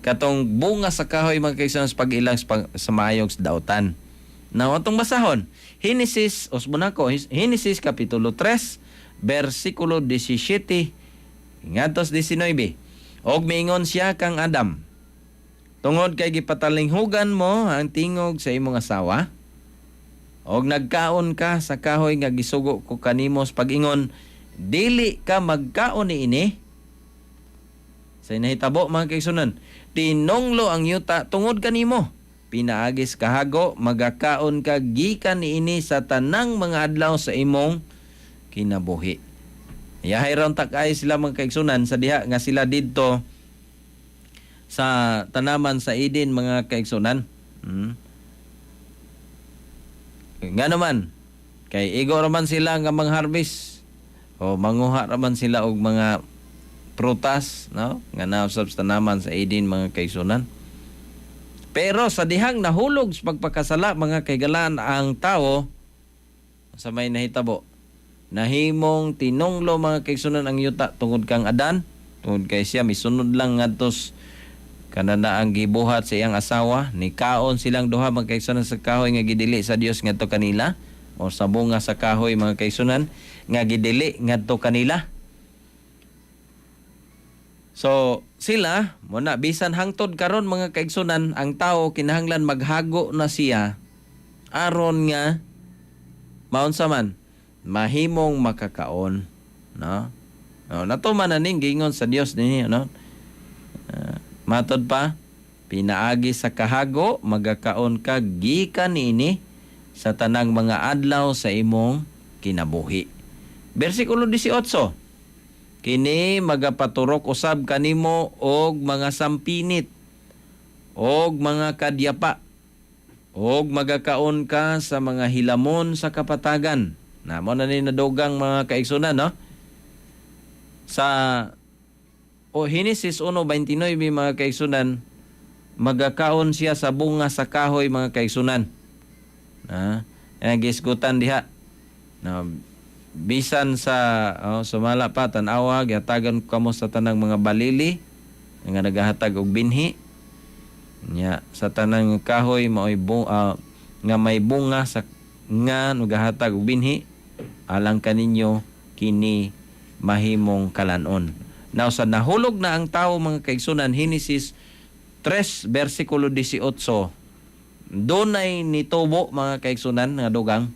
Katong bunga sa kahoy, mga kaigsunan, sa pag-ilang sa maayong dautan. Now, atong basahon. Henesis, usbon ako, Henesis kapitulo 3, versikulo 17 ngadto 19. Og miingon siya kang Adam, "Tungod kay gipatalinghugan mo ang tingog sa imong asawa, og nagkaon ka sa kahoy nga gisugo ko kanimo sa pag-ingon, 'Dili ka magkaon niini.' Sa nahitabo, mga kaigsunan, tinonglo ang yuta tungod kanimo. Pinaagis kahago, magakaon ka gikan niini sa tanang mga adlaw sa imong kinabuhi." Yahay raw takay sila, mga kaigsunan, sa diha nga sila didto sa tanaman sa Eden, mga kaigsunan. Nga naman, kay igo raman sila nga mangharvest o manguha raman sila og mga prutas, no, nga nausab sa tanaman sa Eden, mga kaigsunan. Pero sa dihang nahulog sa pagpakasala, mga kaigalaan, ang tao, sa may nahitabo, nahimong tinonglo, mga kaigsunan, ang yuta tungod kang Adan, tungod kay siya misunod lang ngadto kanana ang gibuhat sa iyang asawa. Nikaon silang duha, mga kaigsunan, sa kahoy nga gidili sa Dios ngadto kanila o sa bunga sa kahoy, mga kaigsunan, nga gidili ngadto kanila. So sila mo na bisan hangtod karon, mga kaigsunan, ang tao kinahanglan maghago na siya aron nga maunsa man mahimong makakaon, no? No, natuman na ning giingon sa Dios dinhi, no? Matod pa, pinaagi sa kahago magakaon ka gikan niini sa tanang mga adlaw sa imong kinabuhi. Bersikulo 18. Kini magapaturok usab kanimo og mga sampinit og mga kadyapa og magakaon ka sa mga hilamon sa kapatagan. Na mo na ni nadugang, mga kaigsunan, no? Sa o Henesis 1:29, mga kaigsunan, magakaon siya sa bunga sa kahoy, mga kaigsunan. Na, yan gisgutan diha. Na bisan sa oh, sumala pa, tan-awa, gihatagan ko kamo sa tanang mga balili nga nagahatag og binhi. Nya sa tanang kahoy maoy nga may bunga sa nga nagahatag og binhi alang kaninyo kini mahimong kalanon. Now sa nahulog na ang tao, mga kaigsunan, Henesis 3 versikulo 18, dunay nitubo, mga kaigsunan, nga dugang.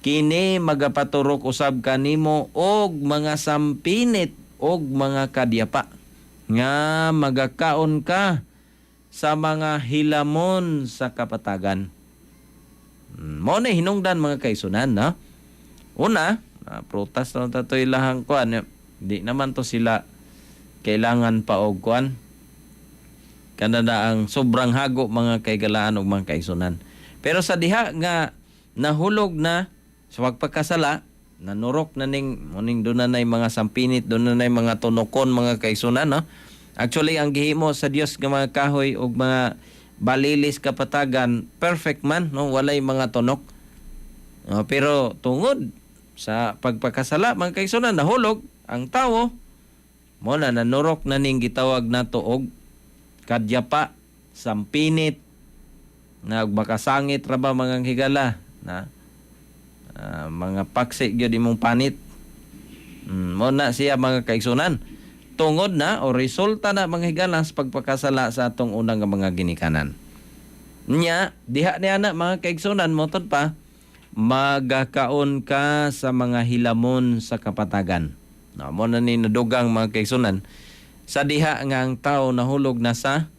Kini magapaturok usab kanimo og mga sampinit og mga kadyapa nga magakaon ka sa mga hilamon sa kapatagan. Mo na hinungdan, mga kaigsunan, no? Una, prutas na tato ilahang kuan. Di naman to sila kailangan pa og kuan. Kanada ang sobrang hago, mga kaigalaan ug mga kaigsunan. Pero sa diha nga nahulog na sa pagpakasala, nanurok na ning muning doon na mga sampinit, doon na mga tunokon, mga kaigsunan, no? Actually, ang gihimo sa Dios nga mga kahoy ug mga balilis kapatagan, perfect man, no? Walay mga tunok. No, pero tungod sa pagpakasala, mga kaigsunan, nahulog ang tawo, mo na nanurok na ning gitawag nato og kadyapa, sampinit, na ug makasangit ra ba, mga higala na mga paksi gyud imong panit. Mo na siya, mga kaigsunan. Tungod na o resulta na, mga higala, sa pagpakasala sa atong unang nga mga ginikanan. Nya, diha niya na, mga kaigsunan, motod pa, magakaon ka sa mga hilamon sa kapatagan. Na mo na ni nadugang, mga kaigsunan, sa diha nga ang tao nahulog na sa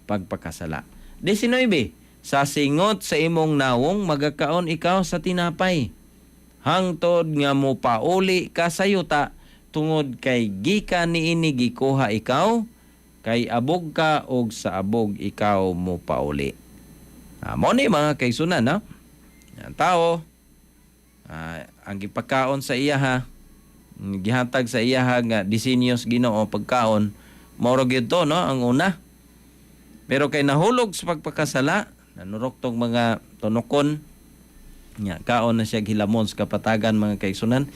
pagpakasala. 19. Sa singot sa imong nawong magakaon ikaw sa tinapay hangtod nga mopauli ka sa yuta, tungod kay gikan niini gikuha ikaw, kay abog ka og sa abog ikaw mopauli. Mo ni, mga kaigsunan, no? Ang tao, ang gipakaon sa iya ha, gihatag sa iya ha nga disenyo sa Ginoo pagkaon, mao ra gyud to, no, ang una. Pero kay nahulog sa pagpakasala, nanurok tong mga tunokon nya, kaon na siya hilamon sa kapatagan, mga kaigsunan.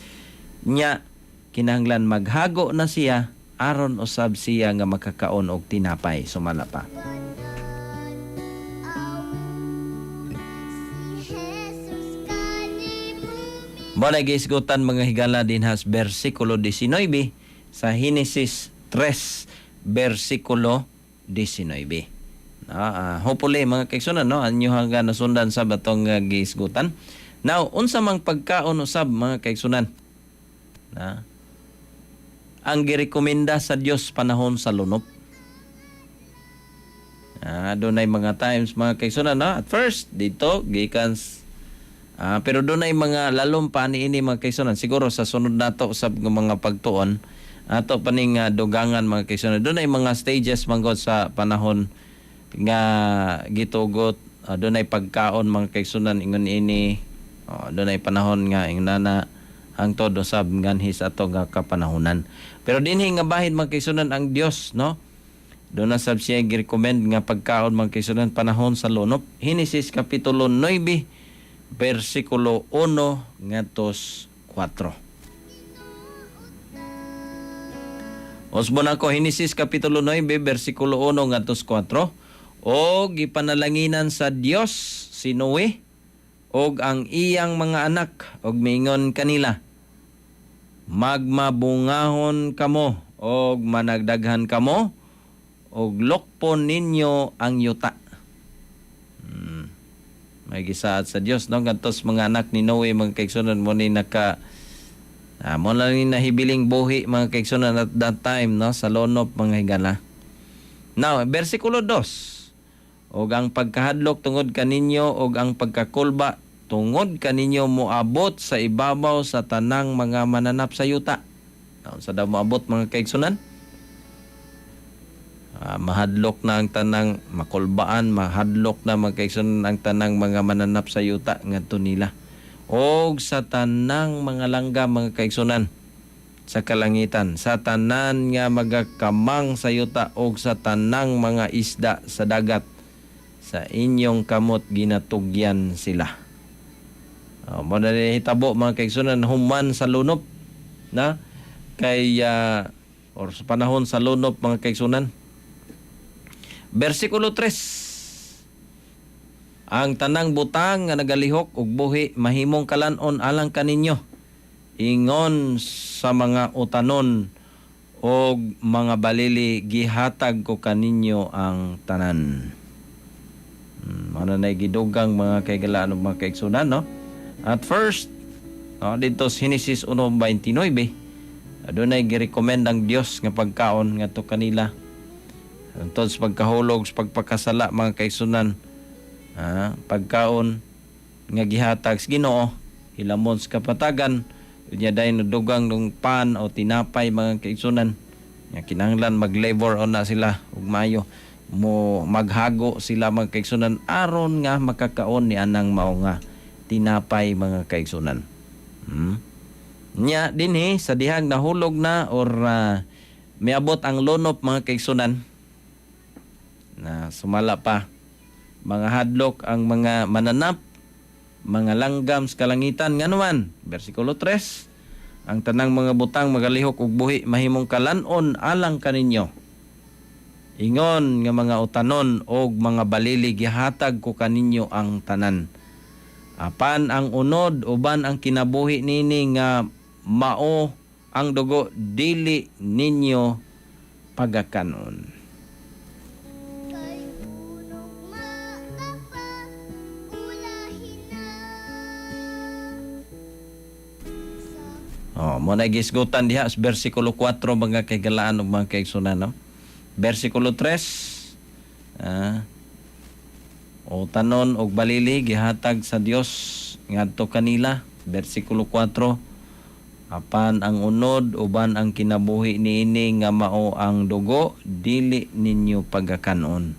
Nya kinahanglan maghago na siya aron usab siya nga makakaon og tinapay sumala pa. Si Jesus kanimo. Mo na gihisgutan, mga higala, dinha sa versikulo 19 sa Henesis 3 versikulo 19. Hopefully, mga kaigsunan, no, anyo hanggang nasundan sa batong gihisgutan. Now, unsa mang pagkaon usab, mga kaigsunan? Na ang girekomenda sa Dios panahon sa lunop. Dunay mga times, mga kaigsunan, no? At first dito gikan pero dunay mga lalom pa niini, mga kaigsunan. Siguro sa sunod nato sa mga pagtuon ato pa ning dugangan, mga kaigsunan. Dunay mga stages manggod sa panahon nga gitugot, dunay pagkaon, mga kaigsunan, ingon ini. Oh, dunay panahon nga ingon na hangtod usab nganhi sa ato nga kapanahonan. Pero dinhi nga bahin, mga kaigsunan, ang Dios, no, doon na sab siya gi-recommend nga pagkaon, mga kaigsunan, panahon sa lunop. Henesis kapitulo 9 versikulo 1 ngadto 4. Usbon ako, Henesis kapitulo 9 versikulo 1 ngadto 4. O gipanalanginan sa Dios si Noe og ang iyang mga anak og miingon kanila: "Magmabungahon kamo og managdaghan kamo og lukpon ninyo ang yuta." May gisaad sa Dios, no, ngadto sa mga anak ni Noe, mga kaigsunan, mo ni naka mo na ni nahibiling buhi, mga kaigsunan, at that time, no, sa lonop, mga higala. Now, versikulo 2. Og ang pagkahadlok tungod kaninyo og ang pagkakulba tungod kaninyo moabot sa ibabaw sa tanang mga mananap sa yuta. Now, sa daw moabot, mga kaigsunan? Mahadlok na ang tanang makulbaan, mahadlok na, mga kaigsunan, ang tanang mga mananap sa yuta ngadto nila. Og sa tanang mga langga, mga kaigsunan, sa kalangitan, sa tanan nga magakamang sa yuta og sa tanang mga isda sa dagat, sa inyong kamot ginatugyan sila. Oh, mo na hitabo, mga kaigsunan, human sa lunop na kay or sa panahon sa lunop, mga kaigsunan. Versikulo 3. Ang tanang butang nga nagalihok og buhi mahimong kalan-on alang kaninyo. Ingon sa mga utanon og mga balili, gihatag ko kaninyo ang tanan. Ano na gidugang, mga kaigalaan ug mga kaigsunan, no? At first, no, dito sa Genesis 1:29, adunay girecommend ang Dios nga pagkaon ngadto kanila. Hangtod sa pagkahulog sa pagpakasala, mga kaigsunan, pagkaon nga gihatag sa Ginoo, hilamon sa kapatagan, unya dayon dugang nung pan o tinapay, mga kaigsunan. Nga kinahanglan mag-labor on na sila ug maayo mo maghago sila, mga kaigsunan, aron nga makakaon ni anang mao nga tinapay, mga kaigsunan. Nya dinhi sa dihang nahulog na or miabot ang lonop, mga kaigsunan, na sumala pa mga hadlok ang mga mananap, mga langgam sa kalangitan. Nganuman, versikulo 3, ang tanang mga butang magalihok og buhi mahimong kalan-on alang kaninyo. Ingon nga mga utanon og mga balili, gihatag ko kaninyo ang tanan. Apan ang unod uban ang kinabuhi nini nga mao ang dugo, dili ninyo pagakanon. Kay punog makapa ulahin na sa Oh, mao na gihisgutan diha sa versikulo 4, mga kahigalaan ug mga kaigsunan, no? Versikulo 3, o tanon og balili gihatag sa Dios ngadto kanila. Versikulo 4, apan ang unod uban ang kinabuhi niini nga mao ang dugo, dili ninyo pagakanon.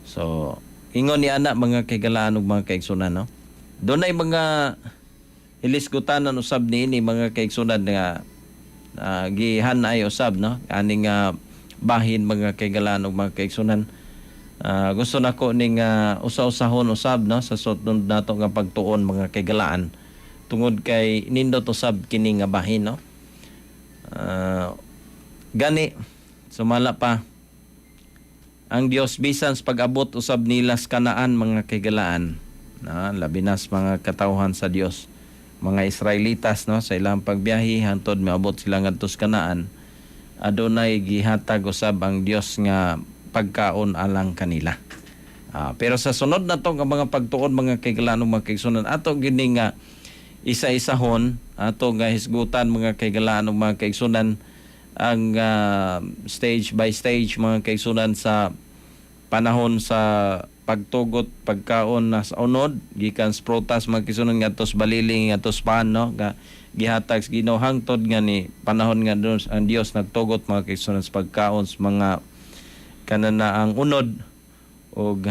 So, ingon ni ana, mga kahigalaan ug mga kaigsunan, no? Dunay mga hilisgutanan usab niini, mga kaigsunan, nga gihanay usab, no, aning bahin, mga kahigalaan ug mga kaigsunan. Gusto nako ning usa-usahon usab, no, sa sunod nato nga pagtuon, mga kahigalaan, tungod kay nindot usab kini nga bahin, no. Gani sumala pa ang Dios, bisan sa pag-abot usab nila sa Kanaan, mga kahigalaan, na labi na sa mga katawhan sa Dios, mga Israelitas, no, sa ilang pagbiyahe hantod moabot sila ngadto sa Kanaan, adunay gihatag usab ang Dios nga pagkaon alang kanila. Pero sa sunod na to nga mga pagtuon, mga kahigalaan ug mga kaigsunan, ato gini nga isa-isahon, ato nga hisgutan, mga kahigalaan ug mga kaigsunan, ang stage by stage, mga kaigsunan, sa panahon sa pagtugot pagkaon na sa unod gikan sa prutas, mga kaigsunan, ngadto sa balili, ngadto sa pan, no, nga gihatag sa Ginoo, hangtod nga ni panahon nga doon ang Dios nagtugot, mga kaigsunan, sa pagkaon sa mga kanana ang unod og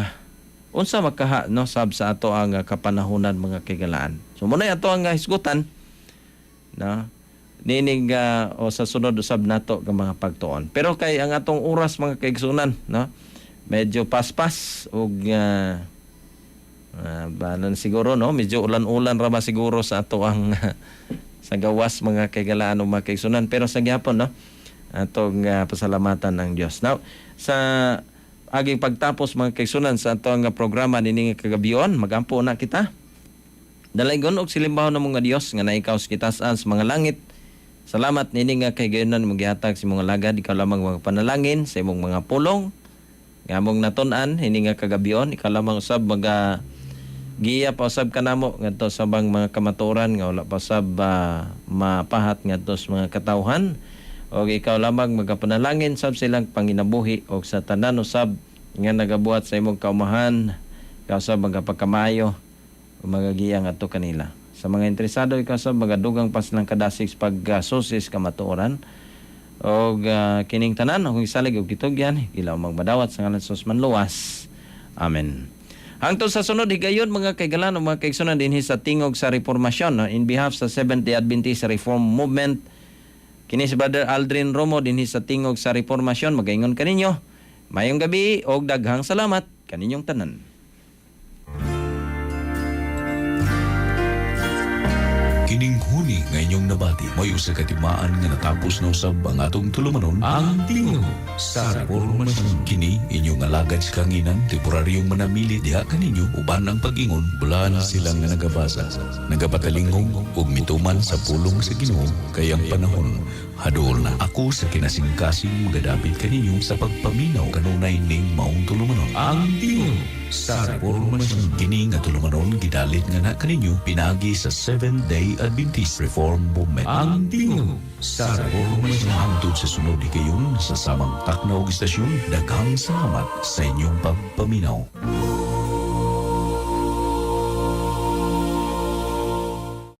unsa makaha, no, sab sa ato ang kapanahunan, mga kahigalaan. So mao na ato ang hisgutan, no, nining o sa sunod usab nato nga mga pagtuon. Pero kay ang atong oras, mga kaigsunan, no, medyo paspas og balan siguro, no, medyo ulan-ulan ra ba siguro sa ato ang sa gawas, mga kahigalaan o mga kaigsunan. Pero sa gihapon, no, atong pasalamatan ang Dios. Now, sa aging pagtapos, mga kaigsunan, sa ato ang programa nining kagabion, magampo na kita. Dalaygon og silimbahon ng mga Dios nga naikaw sa kitasan sa mga langit. Salamat nining nga kahigayonan imong gihatag sa imong alagad. Ikaw lamang mga panalangin sa imong mga pulong nga among natun-an ini nga kagabion. Ikaw lamang usab maga giya pa usab kanamo ngadto sa bang mga kamatuoran nga wala pa usab mapahat ngadto sa mga katawhan, og ikaw lamang magapanalangin sab silang panginabuhi og sa tanan usab nga nagabuhat sa imong kaumahan. Ikaw usab magapakamayo o magagiya ngadto kanila. Sa mga interesado, ikaw usab magadugang pa silang kadasig sa pagsusi sa kamatuoran, og kining tanan akong isalig og gitugyan ilaw magmadawat sa ngalan sa Jesus manluwas. Amen. Hangtod sa sunod higayon, mga kaigalan o mga kaigsunan, dinhi sa Tingog sa Reformasyon, no, in behalf sa Seventh-day Adventist Reform Movement, kini si Brother Aldrin Romo dinhi sa Tingog sa Reformasyon magaingon kaninyo: Mayong gabi og daghang salamat kaninyong tanan. Kining huni nga inyong nabati, may usa ka timaan nga natapos na usab ang atong tulumanon, Ang Tingog sa Reformasyon. Kini inyong alagad sa kanginan, temporaryong manamili diha kaninyo uban ang pag-ingon, bulan sila nga nagabasa, nagapatalingog ug mituman sa pulong sa Ginoo, kay ang panahon haduol na. Ako sa kinasingkasing magadapit kaninyo sa pagpaminaw kanunay ning maong tulumanon, Ang Tingog sa Reformasyon. Kini nga tulumanon gidalit nga na kaninyo pinaagi sa Seventh Day Adventist Reform Movement. Ang Tingog sa Reformasyon. Hangtod sa sunod higayon sa samang takna og istasyon, daghang salamat sa inyong pagpaminaw.